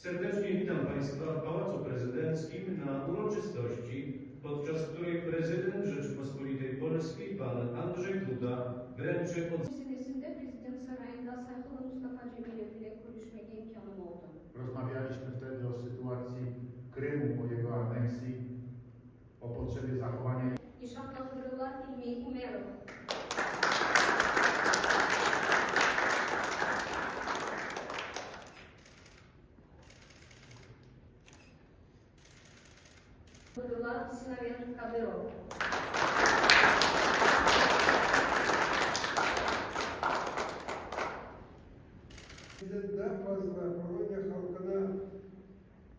Serdecznie witam Państwa w Pałacu Prezydenckim na uroczystości, podczas której prezydent Rzeczypospolitej Polskiej pan Andrzej Duda wręczy od Senesinde Prezident sarayında sayğılı Mustafa Cemilev ile körüşmege imkânım oldı. Rozmawialiśmy wtedy o sytuacji Krymu, o jego aneksji, o potrzebie zachowania Nişanlandırıla İlmi Umerov. Dırıla Sinaver Kadırov. Bizden daa fazla Polonya halqına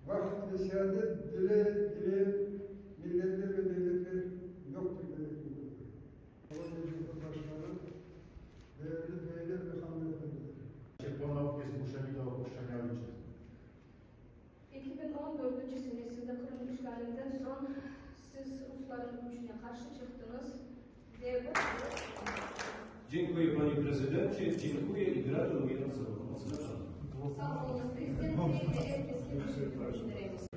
baht ve seadet dileyen milletler ve devletler yoqtır demek mümkündir. Polonya Cumhurbaşqanı, değerli beyler ve hanımefendiler! się ponownie zmuszeni do opuszczenia ojczyzny. 2014 senesinde Qırım işğalinden soñ siz ruslarnıñ küçüne qarşı çıqtıñız ve bu. Dziękuję Panie Prezydencie, dziękuję i gratuluję osobom odznaczonym. Sağ oluñız, Prezident bey, ve er keske teşekkür bildiremiz.